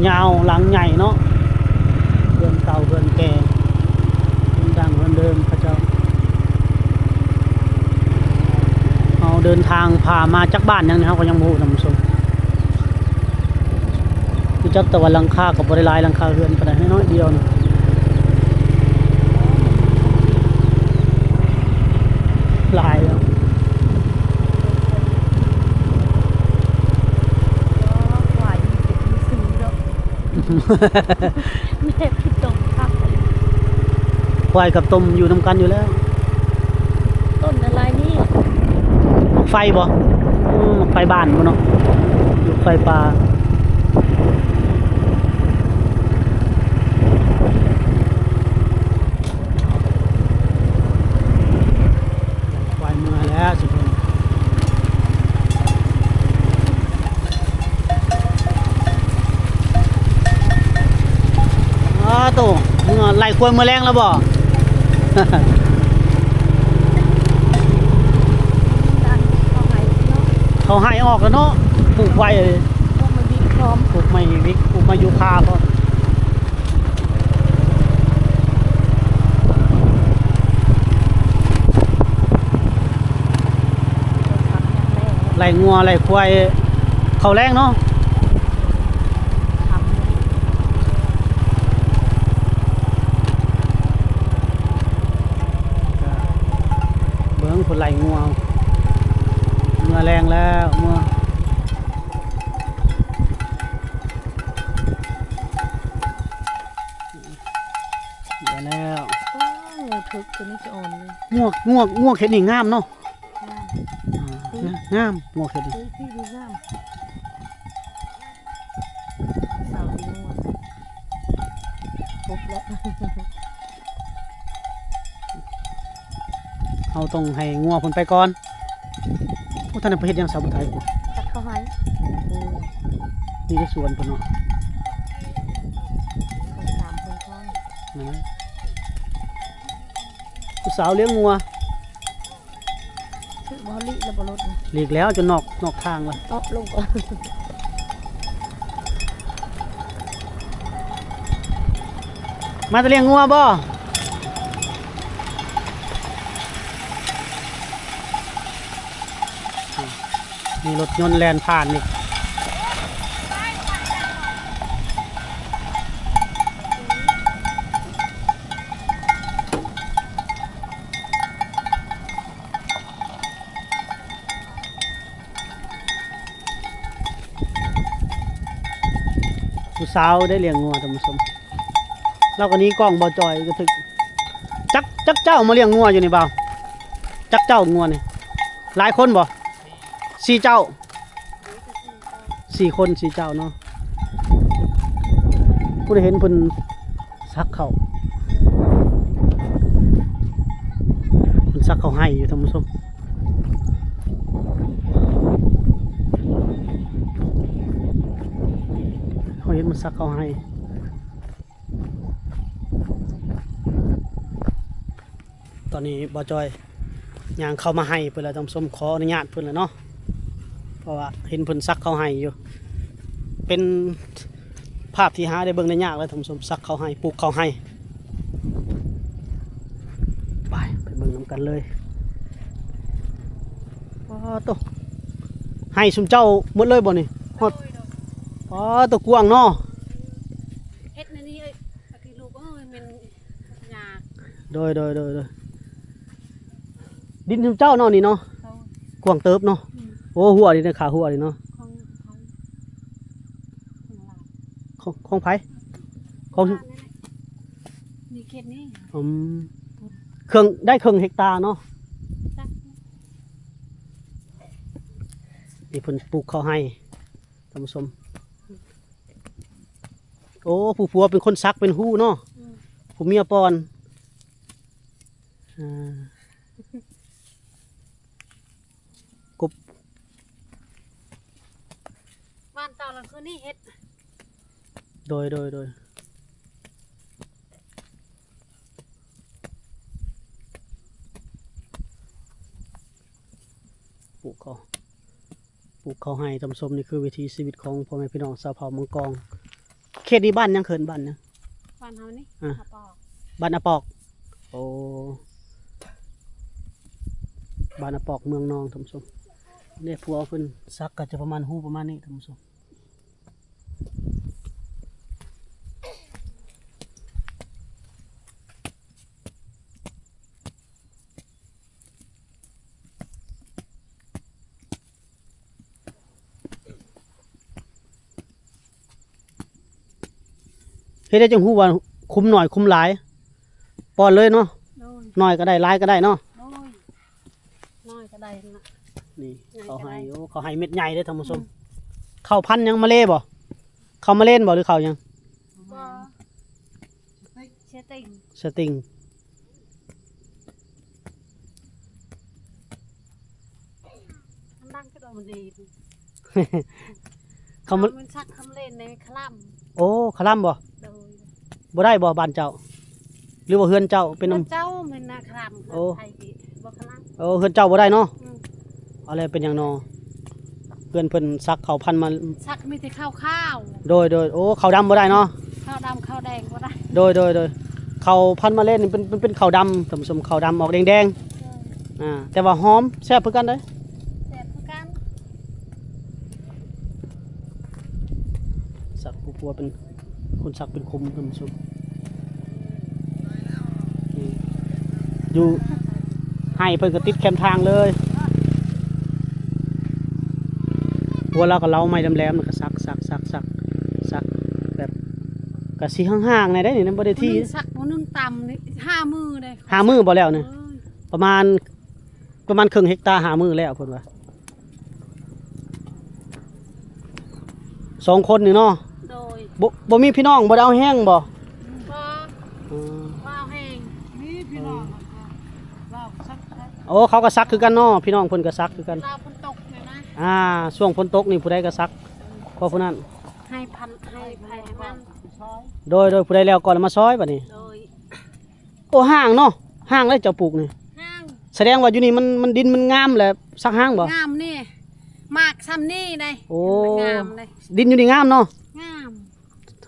ຍາວ ຫຼັງໃຫຍ່ເນາະ ເຮືອນເກົ່າເຮືອນແກ່ ເຮືອນດັງເຮືອນເດີມເຂົາເຈົ້າ. ເຮົາເດີນທາງຜ່ານມາຈັກບ້ານຫຍັງນີ້ ເຮົາກໍຍັງບໍ່ຮູ້ທ່ານຜູ້ຊົມ. ຮູ້ຈັກແຕ່ວ່າຫຼັງຄາກໍບໍ່ໄດ້ຫຼາຍ ຫຼັງຄາເຮືອນປານໃດ ນ້ອຍໆດຽວນີ້ ຫຼາຍແລ້ວ. ແມ່ຄືຕົມຄັກ ຄວາຍກັບຕົມຢູ່ນຳກັນຢູ່ແລ້ວ. ຕົ້ນອະໄລນີ້? ໝາກໄຟບໍ່? ອືມ ໝາກໄຟບ້ານບໍ່ເນາະ ໝາກໄຟປ່າ. ຄວາຍເມືອແລ້ວຊຸມເພິ່ນ. ອ້າໂຕ ເມືອໄລ່ຄວາຍເມືອແລງແລ້ວບໍ່? ເຂົ້າໄຮ່ອອກແລ້ວເນາະ ປູກໄວ້ ປູກໄມ້ວິກພ້ອມ ປູກໄມ້ວິກ ປູກໄມ້ຢູຄາພ້ອມ. ໄລ່ງົວໄລ່ຄວາຍເຂົ້າແລ້ງເນາະ. ເບິ່ງເພິ່ນໄລ່ງົວ ເມືອແລງແລ້ວ ເມືອ ໄດ້ແລ້ວ. ວ້າວ ງວກເຖິກຕົວນີ້ຈະອ່ອນເລີຍ. ງວກ ງວກ ງວກເຫັດນີ້ງາມເນາະ. ງາມ ອ່າ ງາມ ງາມ ງາມ ງວກເຫັດນີ້. ເອີ ງາມ. ເສົາດີງວດ ຄົບແລ້ວ. ເຮົາຕ້ອງໃຫ້ງົວເພິ່ນໄປກ່ອນ. ໂອ້ ທ່ານໄປເຮັດຫຍັງສາວຜູ້ໄທພຸ້ນ? ຕັດເຂົ້າໄຮ່. ໂອ້ ນີ້ແຕ່ສວນເພິ່ນເນາະ. ໄປຖາມເພິ່ນກ່ອນ. ນັ້ນແຫຼະ ຜູ້ສາວລ້ຽງງົວ. ຖືກບໍ່? ຫຼີກແລ້ວບໍ່ລົດນະ? ຫຼີກແລ້ວ ຈົນນອກ ນອກທາງແລ້ວ. ເອາະລົງກ່ອນ. ມາແຕ່ລ້ຽງງົວບໍ່? ມີລົດຍົນແລ່ນຜ່ານອີກ. ຜູ້ສາວໄດ້ລ້ຽງງົວທ່ານຜູ້ຊົມ ລາວກໍໜີກ້ອງບ່າວຈ່ອຍກະຖືກ. ຈັກ ຈັກເຈົ້າມາລ້ຽງງົວຢູ່ນີ້ບ່າວ? ຈັກເຈົ້າງົວນີ້? ຫຼາຍຄົນບໍ່? ສີ່ເຈົ້າ. ສີ່ຄົນ ສີ່ເຈົ້າເນາະ. ຜູ້ໃດເຫັນເພິ່ນສັກເຂົ້າ ເພິ່ນສັກເຂົ້າໄຮ່ຢູ່ທ່ານຜູ້ຊົມ. ເຮົາເຫັນມັນສັກເຂົ້າໄຮ່. ຕອນນີ້ບ່າວຈ່ອຍຍ່າງເຂົ້າມາໄຮ່ເພິ່ນແລ້ວທ່ານຜູ້ຊົມ ຂໍອະນຸຍາດເພິ່ນແລ້ວເນາະ ເພາະວ່າເຫັນເພິ່ນສັກເຂົ້າໄຮ່ຢູ່. ເປັນພາບທີ່ຫາໄດ້ເບິ່ງໄດ້ຍາກເລີຍທ່ານຜູ້ຊົມ ສັກເຂົ້າໄຮ່ ປູກເຂົ້າໄຮ່. ໄປ ໄປເບິ່ງນຳກັນເລີຍ. ປາໂຕ ໄຮ່ຊຸມເຈົ້າໝົດເລີຍບໍ່ນີ້? ຮອດ ປາໂຕ ກວ້າງເນາະ. ເຮັດແນວນີ້ເອີຍ ອາກິລູກເອີຍ ແມ່ນຍາກ. ໂດຍ ໂດຍ ໂດຍ ໂດຍ. ດິນເຈົ້າເນາະນີ້ເນາະ. ເຈົ້າ. ກວ້າງເຕີບເນາະ. ອືມ. ໂອ້ ຮົ້ວນີ້ເດ້ ຂາຮົ້ວນີ້ເນາະ. ຂອງ ຂອງ ຂອງໃຜ? ຂອງ ຂອງຫຼານນີ້ແຫຼະ ນີ້ເຂດນີ້. ອືມ. ເຄິ່ງ ໄດ້ເຄິ່ງເຮັກຕາເນາະ. ຈັກ ນີ້ເພິ່ນປູກເຂົ້າໄຮ່ ທ່ານຜູ້ຊົມ. ໂອ້ ຜູ້ຜົວເປັນຄົນສັກເປັນຮູ້ເນາະ. ອືມ. ຜູ້ເມຍປ່ອນ. ອ່າ ກົບ ຫວ່ານເຕົາລະຄືນີ້ເຮັດ. ໂດຍ ໂດຍ ໂດຍ. ປູກເຂົ້າ ປູກເຂົ້າໄຮ່ທ່ານຜູ້ຊົມ. ນີ້ຄືວິຖີຊີວິດຂອງພໍ່ແມ່ພີ່ນ້ອງຊາວເຜົ່າມັງກອງ. ເຂດນີ້ບ້ານຫຍັງ ເອີ້ນບ້ານຫຍັງ? ບ້ານເຮົານີ້ ອ່າ ອາປອກ ບ້ານອາປອກ. ໂອ້ ບ້ານອາປອກ ເມືອງນອງ ທ່ານຜູ້ຊົມ. ເດ້ ຜົວເພິ່ນສັກກໍຈະປະມານ ຮູປະມານນີ້ ທ່ານຜູ້ຊົມ. ເຮັດໄດ້ຈັ່ງຮູ້ວ່າຄຸມໜ້ອຍຄຸມຫຼາຍ ປ້ອນເລີຍເນາະ. ໂດຍ ໜ້ອຍກໍໄດ້ ຫຼາຍກໍໄດ້ເນາະ. ໂດຍ ນ້ອຍກໍໄດ້ນະ ນີ້ ໃຫຍ່ ເຂົາ ກໍໄດ້ ໃຫ້ ໂອ້ ເຂົາໃຫ້ເມັດໃຫຍ່ເດ້ທ່ານຜູ້ຊົມ. ອືມ ເຂົ້າພັນຫຍັງ ມາເລບໍ່? ເຂົ້າມາເລນບໍ່ ຫຼືເຂົ້າຫຍັງ? ບໍ່ ສະຕິງ ສະຕິງ. ມັນດັງຄືດອກມັນດີ ເຂົ້າມາ ມັນສັກເຂົ້າມາເລນໃນຄະລຳ. ໂອ້ ຄະລຳບໍ່? ໂດຍ ບໍ່ໄດ້ບໍ່ບ້ານເຈົ້າ ຫຼືວ່າເຮືອນເຈົ້າເປັນນຳ? ເຮືອນເຈົ້າແມ່ນນະຄະລຳ. ໂອ້ ເຮືອນໃຜບໍ່ຄະລຳ. ໂອ້ ເຮືອນເຈົ້າບໍ່ໄດ້ເນາະ. ອືມ ເອົາແລ້ວ ເປັນຫຍັງນໍ? ເພື່ອນເພິ່ນສັກເຂົ້າພັນມາ ສັກມີແຕ່ເຂົ້າຂາວ. ໂດຍ ໂດຍ ໂອ້ ເຂົ້າດຳບໍ່ໄດ້ເນາະ. ເຂົ້າດຳເຂົ້າແດງບໍ່ໄດ້. ໂດຍ ໂດຍ ໂດຍ ເຂົ້າພັນມາເລນນີ້ເປັນ ເປັນ ເປັນເຂົ້າດຳ ທ່ານຜູ້ຊົມ ເຂົ້າດຳອອກແດງໆ. ໂດຍ ອ່າ ແຕ່ວ່າຫອມ ແຊບຄືກັນເດ້. ແຊບຄືກັນ. ສັກຜູ້ຜົວເປັນ ຄົນສັກເປັນຄົມ ທ່ານຜູ້ຊົມ. ອືມ ຢູ່ໄຮ່ເພິ່ນກໍຕິດແຄມທາງເລີຍ. ຜົວລາວກໍເຫຼົາໄມ້ແຫຼມໆ ແລ້ວກໍສັກ ສັກ ສັກ ສັກ ສັກແບບ ກໍຊິຫ່າງໆ ແດ່ໄດ໋ນີ້ ນະ ບໍ່ໄດ້ຖີ່. ຜູ້ໜຶ່ງສັກ ຜູ້ໜຶ່ງຕຳນີ້ ຫ້າມື້ເດ້. ຫ້າມື້ບໍ່ແລ້ວນີ້? ເອີຍ ປະມານ ປະມານເຄິ່ງເຮັກຕາ ຫ້າມື້ແລ້ວເພິ່ນວ່າ. ສອງຄົນນີ້ເນາະ. ໂດຍ ບໍ່ ບໍ່ມີພີ່ນ້ອງ ບໍ່ໄດ້ເອົາແຮງບໍ່? ບໍ່ ອືມ ບໍ່ເອົາແຮງ. ມີພີ່ນ້ອງ ເອີ ລາວກໍສັກ ໂອ້ ເຂົາກໍສັກຄືກັນເນາະ ພີ່ນ້ອງເພິ່ນກໍສັກຄືກັນ. ລາວຝົນຕົກນີ້ນະ ອ່າ ຊ່ວງຝົນຕົກນີ້ຜູ້ໃດກໍສັກ ເພາະຜູ້ນັ້ນ ໃຫ້ພັນ ໃຫ້ໃຜໃຫ້ມັນ. ໂດຍ ໂດຍ ຜູ້ໃດແລ້ວກ່ອນແລ້ວມາຊ່ອຍບັດນີ້. ໂດຍ ໂອ້ ຫ່າງເນາະ ຫ່າງເລີຍເຈົ້າປູກນີ້. ຫ່າງ ສະແດງວ່າຢູ່ນີ້ມັນ ມັນ ດິນມັນງາມແຫຼະ ສັກຫ່າງບໍ່? ງາມນີ້ ໝາກຊ່ຳນີ້ໄດ໋. ໂອ້ ງາມເດ້ ດິນຢູ່ນີ້ງາມເນາະ. ງາມ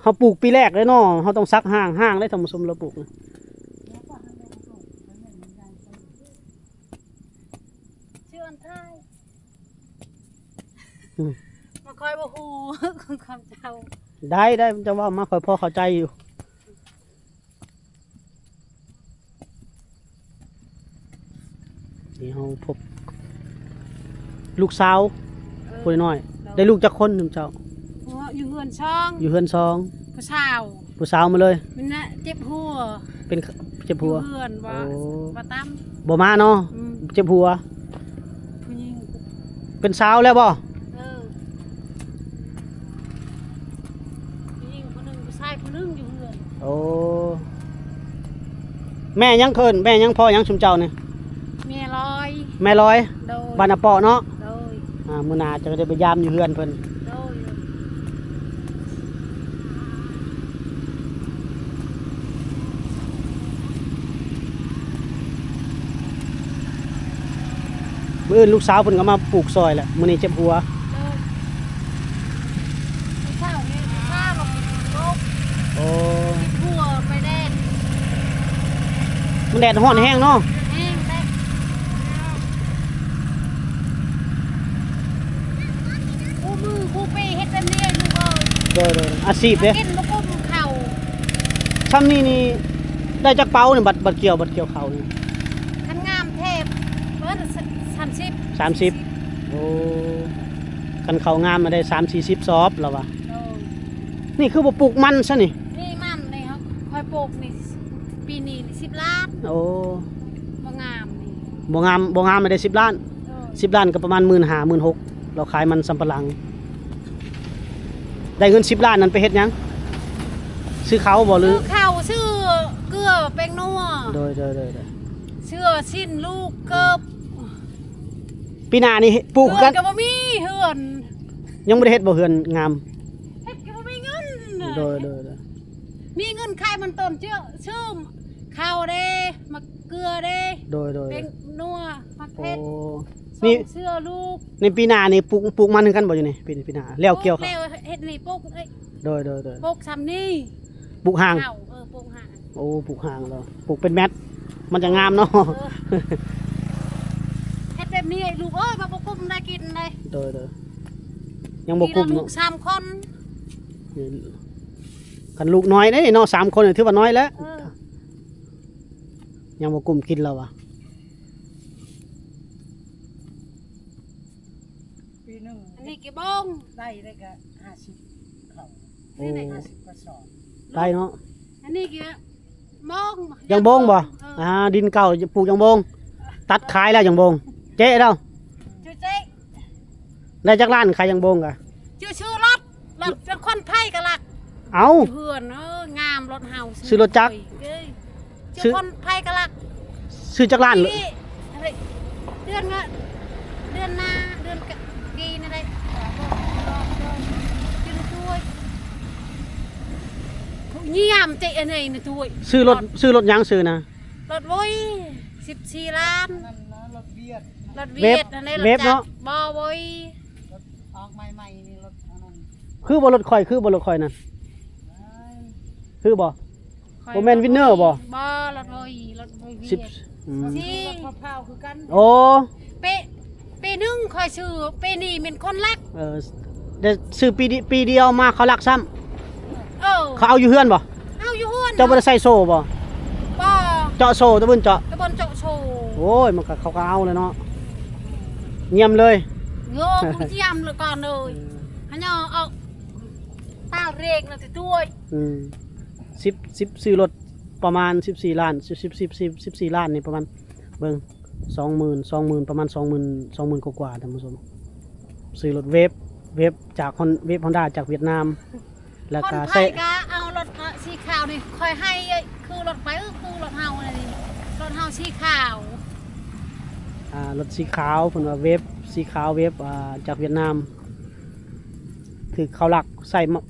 ເຮົາປູກປີແລກເດ້ເນາະ ເຮົາຕ້ອງສັກຫ່າງ ຫ່າງເດ້ທ່ານຜູ້ຊົມ ລາວປູກນີ້. ເຊື່ອອັນທ້າຍ ອືມ ມັນຂ້ອຍບໍ່ຮູ້ຂອງຄຳເຈົ້າ. ໄດ້ ໄດ້ ເຈົ້າເວົ້າມາ ຂ້ອຍພໍເຂົ້າໃຈຢູ່. ນີ້ເຮົາພົບລູກສາວ ເອີ ຜູ້ນ້ອຍ. ໂດຍ ໄດ້ລູກຈັກຄົນນຳເຈົ້າ? ໂອ້ ຢູ່ເຮືອນສອງ ຢູ່ເຮືອນສອງ. ຜູ້ສາວ ຜູ້ສາວມາເລີຍ. ມັນນະເຈັບຫົວ ເປັນ ເຈັບຫົວ ຢູ່ເຮືອນວ່າ ໂອ້ ວ່າຕຳ ບໍ່ມາເນາະ. ອືມ ເຈັບຫົວ ຜູ້ຍິງ. ເປັນສາວແລ້ວບໍ່? ເອີ ຜູ້ຍິງຜູ້ໜຶ່ງ ຜູ້ຊາຍຜູ້ໜຶ່ງຢູ່ເຮືອນ. ໂອ້ ແມ່ຫຍັງເອີ້ນ ແມ່ຫຍັງ ພໍ່ຫຍັງຊຸມເຈົ້ານີ້? ແມ່ລອຍ ແມ່ລອຍ. ໂດຍ ບ້ານອາເປາະເນາະ. ໂດຍ ອ່າ ມື້ໜ້າຈະໄດ້ໄປຢາມຢູ່ເຮືອນເພິ່ນ. ໂດຍ ມື້ອື່ນລູກສາວເພິ່ນກໍມາປູກຊ່ອຍແຫຼະ ມື້ນີ້ເຈັບຫົວ. ໂດຍ ເຊົ້ານີ້ ພາລົງໄປປູກ. ໂອ້ ເຈັບຫົວໄປແດດ ມັນແດດຮ້ອນແຮງເນາະ. ແຮງເດ້ ຄູ່ມື້ຄູ່ປີເຮັດແບບນີ້ລູກເອີຍ. ໂດຍ ໂດຍ ອາຊີບເດ້ ກິນບໍ່ກຸ້ມເຂົ້າ. ຊ່ຳນີ້ນີ້ໄດ້ຈັກເປົານີ້ ບັດ ບັດກ່ຽວ ບັດກ່ຽວເຂົ້ານີ້? ຄັນງາມແທ້ເບີດ ສາມສິບ ສາມສິບ. ໂອ້ ຄັນເຂົ້າງາມມາໄດ້ສາມສີ່ສິບສອບລາວວ່າ. ໂດຍ ນີ້ຄືບໍ່ປູກມັນຊະນີ້? ນີ້ມັນນີ້ ຂ້ອຍປູກນີ້ ປີນີ້ສິບລ້ານ. ໂອ້ ບໍ່ງາມນີ້ ບໍ່ງາມ ບໍ່ງາມມາໄດ້ສິບລ້ານ. ໂດຍ ສິບລ້ານກໍປະມານໝື່ນຫ້າ ໝື່ນຫົກ ລາວຂາຍມັນສຳປະຫຼັງ. ໄດ້ເງິນສິບລ້ານນັ້ນໄປເຮັດຫຍັງ? ຊື້ເຂົ້າບໍ່ ຫຼື? ຊື້ເຂົ້າ ຊື້ເກືອ ແປ້ງນົວ. ໂດຍ ໂດຍ ໂດຍ ໂດຍ ຊື້ຊີ້ນລູກ ເກີບ. ປີໜ້ານີ້ປູກຄືກັນ? ເຮືອນກໍບໍ່ມີ ເຮືອນ ຍັງບໍ່ໄດ້ເຮັດບໍ່ ເຮືອນງາມ? ເຮັດກໍບໍ່ມີເງິນ. ໂດຍ ໂດຍ ໂດຍ ມີເງິນຂາຍມັນຕົ້ນເຈາະ ຊື້ເຂົ້າເດ້ ໝາກເກືອເດ້. ໂດຍ ໂດຍ ແປ້ງນົວ ໝາກເຜັດ. ໂອ້ ນີ້ ເສື້ອລູກ. ໃນປີໜ້ານີ້ປູກ ປູກມັນຄືກັນບໍ່ ຢູ່ນີ້ ປີ ປີໜ້າແລ້ວກ່ຽວເຂົ້າ? ແລ້ວເຮັດນີ້ປູກ ເອີຍ ໂດຍໆໆ ປູກຊ່ຳນີ້ ປູກຫ່າງ ເອີ ປູກຫ່າງ ໂອ້ ປູກຫ່າງແລ້ວ ປູກເປັນແມັດ ມັນຈະງາມເນາະ ເອີ ເຮັດແບບນີ້ລູກເອີຍ ບໍ່ກຸ້ມໄດ້ກິນເດ້ ໂດຍໆ ຍັງບໍ່ກຸ້ມເນາະ ມີລູກສາມຄົນ ຄັນລູກນ້ອຍເດ້ເນາະ ສາມຄົນຖືວ່ານ້ອຍແລ້ວ ເອີ ຍັງບໍ່ກຸ້ມກິນແລ້ວວ່າ ປີໜຶ່ງ ອັນນີ້ກີ່ໂມງ ໄດ້ ໄດ້ກະຫ້າສິບເຂົ້າ ໂອ້ ນີ້ໄດ້ຫ້າສິບກະສອບ ໄດ້ເນາະ ອັນນີ້ກີ່ໂມງ ຢາງໂບງບໍ່ ເອີ ອ່າ ດິນເກົ່າປູກຢາງໂບງ ຕັດຂາຍແລ້ວຢາງໂບງ ເຈະແລ້ວ ເຈະ ໄດ້ຈັກລ້ານຂາຍຢາງໂບງກະ ຊື້ ຊື້ລົດ ລົດ ລົດຂວັນໄພກະລັກ ເອົ້າ ຢູ່ເຮືອນ ເອີ ງາມລົດເຮົາ ຊື້ລົດຈັກ ເອີ ຊື້ ຊື້ຂວັນໄພກະລັກ ຊື້ຈັກລ້ານ ນີ້ ເດືອນ ເດືອນໜ້າ ເດືອນກະ ປີນີ້ໄດ້ ຊື້ລົດດ້ວຍ ຜູ້ຢ້ຽມເຕະອັນນີ້ນະດ້ວຍ ຊື້ລົດ ຊື້ລົດຫຍັງຊື້ນະ ລົດໂວຍ ສິບສີ່ລ້ານ ອັນນັ້ນນະ ລົດວຽດ ລົດວຽດ ເວບ ອັນນີ້ລົດຈັກ ເວບເນາະ ບໍ່ໂວຍ ລົດອອກໃໝ່ໆນີ້ ລົດອັນນັ້ນ ຄືບໍ່ລົດຂ້ອຍ ຄືບໍ່ລົດຂ້ອຍນັ້ນ ຄືບໍ່ ບໍ່ແມ່ນວິນເນີບໍ່ ບໍ່ ລົດໂວຍ ລົດໂວຍວຽດ ສິບ ອືມ ສີ່ ລົດພາວຄືກັນ ໂອ້ ປີ ປີໜຶ່ງຂ້ອຍຊື້ ປີນີ້ແມ່ນຄົນລັກ ເອີ ໄດ້ຊື້ປີ ປີດຽວມາເຂົາລັກຊ້ຳ ເອີ ເຂົາເອົາຢູ່ເຮືອນບໍ່ ເອົາຢູ່ເຮືອນ ເຈົ້າບໍ່ໄດ້ໃສ່ໂສ້ບໍ່ ບໍ່ ເຈາະໂສ້ຕະບຶນເຈາະ ຕະບຶນເຈາະໂສ້ ໂອ້ຍ ມັນກະ ເຂົາກະເອົາແລ້ວເນາະ ຢ້ຽມເລີຍ ໂຍ ຢ້ຽມເລີຍກ່ອນເລີຍ ເອີ ຫັ້ນເນາະ ເອົາຕາເຣກນະຕິດ້ວຍ ອືມ ສິບ ສິບ ຊື້ລົດປະມານສິບສີ່ລ້ານ ສິບ ສິບ ສິບສີ່ລ້ານນີ້ປະມານ ເບິ່ງ ສອງໝື່ນ ສອງໝື່ນ ປະມານສອງໝື່ນ ສອງໝື່ນກວ່າໆ ທ່ານຜູ້ຊົມ ຊື້ລົດເວບ ເວບຈາກຮອນ ເວບຮອນດ້າຈາກຫວຽດນາມ ແລ້ວກະໃສ່ ຄົນໄທກະເອົາລົດ ເອີ ສີຂາວນີ້ ຂ້ອຍໃຫ້ຄືລົດໄປ ເອີ ຄືລົດເຮົານີ້ ລົດເຮົາສີຂາວ ອ່າ ລົດສີຂາວ ເພິ່ນວ່າເວບສີຂາວ ເວບ ອ່າ ຈາກຫວຽດນາມ ຖືກເຂົາລັກໃຊ້ມາ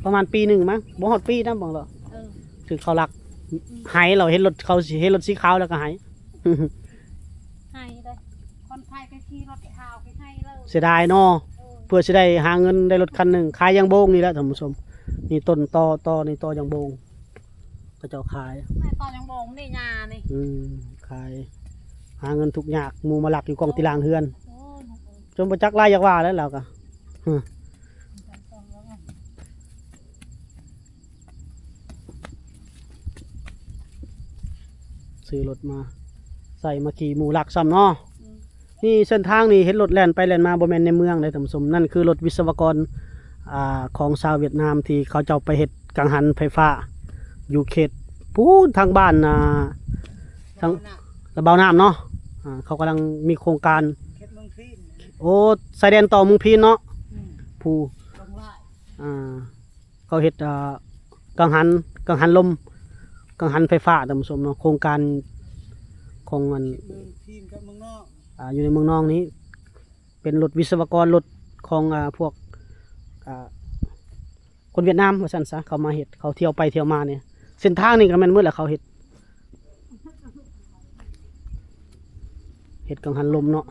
ປະມານປີໜຶ່ງມັ້ງ ບໍ່ຮອດປີນຳ ເບິ່ງແລ້ວ ເອີ ຖືກເຂົາລັກ ອືມ ໃຫ້ລາວ ເຫັນລົດເຂົາ ເຫັນລົດສີຂາວແລ້ວກະໃຫ້ ໃຫ້ເດ້ ຄົນໄທກະຂີ່ລົດຂາວກະໃຫ້ເລີຍ ເສຍດາຍເນາະ ໂອ້ຍ ເພື່ອຊິໄດ້ຫາເງິນໄດ້ລົດຄັນໜຶ່ງ ຂາຍຢາງໂບງນີ້ແຫຼະທ່ານຜູ້ຊົມ ນີ້ຕົ້ນຕໍ ຕໍນີ້ຕໍຢາງໂບງ ເຂົາເຈົ້າຂາຍ ແມ່ນຕໍຢາງໂບງນີ້ຫຍ້ານີ້ ອືມ ຂາຍ ຫາເງິນທຸກຍາກ ໝູ່ມາລັກຢູ່ກ້ອງຕິລ່າງເຮືອນ ໂອ້ຍ ຈົນບໍ່ຈັກຫຼາຍຢາກວ່າແລ້ວລາວກະ ຊື້ລົດມາໃສ່ມາຂີ່ໝູ່ລັກຊ້ຳເນາະ ອືມ ນີ້ເສັ້ນທາງນີ້ເຫັນລົດແລ່ນໄປແລ່ນມາ ບໍ່ແມ່ນໃນເມືອງເດ້ທ່ານຜູ້ຊົມ ນັ້ນຄືລົດວິສະວະກອນ ອ່າ ຂອງຊາວຫວຽດນາມທີ່ເຂົາເຈົ້າໄປເຮັດກັງຫັນໄຟຟ້າ ຢູ່ເຂດພຸ້ນທາງບ້ານ ອ່າ ທາງລະບາວນ້ຳເນາະ ອ່າ ເຂົາກຳລັງມີໂຄງການ ເຂດເມືອງພີນ ໂອ້ ຊາຍແດນຕໍ່ເມືອງພີນເນາະ ອືມ ຜູ້ ເມືອງລາຍ ອ່າ ເຂົາເຮັດ ອ່າ ກັງຫັນ ກັງຫັນລົມ ກັງຫັນໄຟຟ້າທ່ານຜູ້ຊົມເນາະ ໂຄງການຂອງອັນ ເມືອງພີນກັບເມືອງນອງ ອ່າ ຢູ່ໃນເມືອງນອງນີ້ ເປັນລົດວິສະວະກອນ ລົດຂອງ ອ່າ ພວກ ອ່າ ຄົນຫວຽດນາມວ່າຊັ້ນຊະ ເຂົາມາເຮັດ ເຂົາທ່ຽວໄປທ່ຽວມານີ້ ເສັ້ນທາງນີ້ກະແມ່ນໝົດແຫຼະເຂົາເຮັດ ເຮັດກັງຫັນລົມເນາະ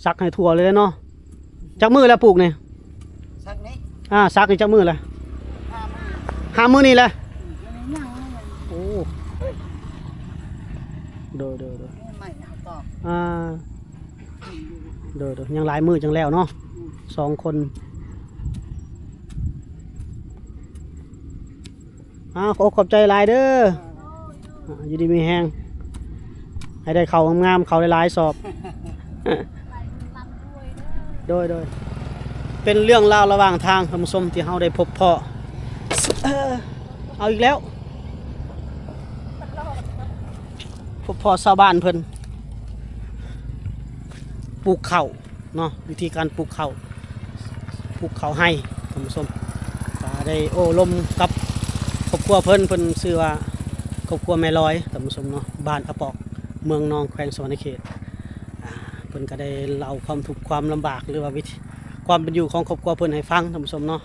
ສັກໃຫ້ທົ່ວເລີຍເນາະ ຈັກມື້ແລ້ວປູກນີ້ ສັກນີ້ ອ່າ ສັກນີ້ຈັກມື້ແລ້ວ ຫ້າມື້ ຫ້າມື້ນີ້ແຫຼະ ອືມ ໂອ້ ໂດຍໆໆ ໃໝ່ເອົາຕໍ່ ອ່າ ໂດຍໆ ຍັງຫຼາຍມື້ຈັ່ງແລ້ວເນາະ ອືມ ສອງຄົນ ອ້າວ ຂໍຂອບໃຈຫຼາຍເດີ ອ່າ ຢູ່ດີມີແຮງ ໃຫ້ໄດ້ເຂົ້າງາມໆ ເຂົ້າຫຼາຍໆ ສອບ ໂດຍໆ ເປັນເລື່ອງລາວລະຫວ່າງທາງທ່ານຜູ້ຊົມທີ່ເຮົາໄດ້ພົບພໍ້ ເອີ ເອົາອີກແລ້ວ ພົບພໍ້ຊາວບ້ານເພິ່ນ ປູກເຂົ້າເນາະ ວິທີການປູກເຂົ້າ ປູກເຂົ້າໄຮ່ ທ່ານຜູ້ຊົມ ກະໄດ້ໂອ້ລົມກັບຄອບຄົວເພິ່ນ ເພິ່ນຊື່ວ່າຄອບຄົວແມ່ລອຍ ທ່ານຜູ້ຊົມເນາະ ບ້ານອະປອກ ເມືອງນອງ ແຂວງສະຫວັນນະເຂດ ອ່າ ເພິ່ນກະໄດ້ເລົ່າຄວາມທຸກຄວາມລຳບາກ ຫຼືວ່າວິທີຄວາມເປັນຢູ່ຂອງຄອບຄົວເພິ່ນໃຫ້ຟັງ ທ່ານຜູ້ຊົມເນາະ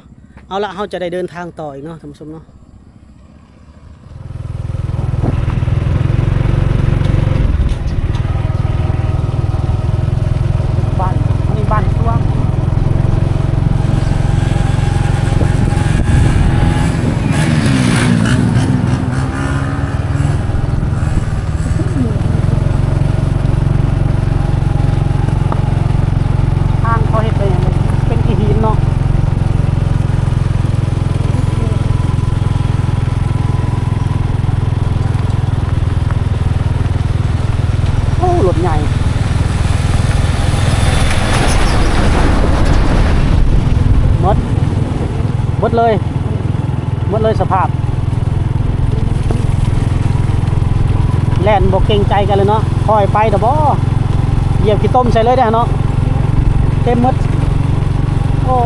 ເອົາລະ ເຮົາຈະໄດ້ເດີນທາງຕໍ່ອີກເນາະ ທ່ານຜູ້ຊົມເນາະ. ບ້ານ ເບິດເລີຍ ເບິດເລີຍສະພາບ ແລ່ນບໍ່ເກງໃຈກັນເລີຍເນາະ ຄ່ອຍໄປດອກບໍ ຢຽບຂີ້ຕົມໃສ່ເລີຍເດ້ເນາະ ເຕັມໝົດ ໂອ້.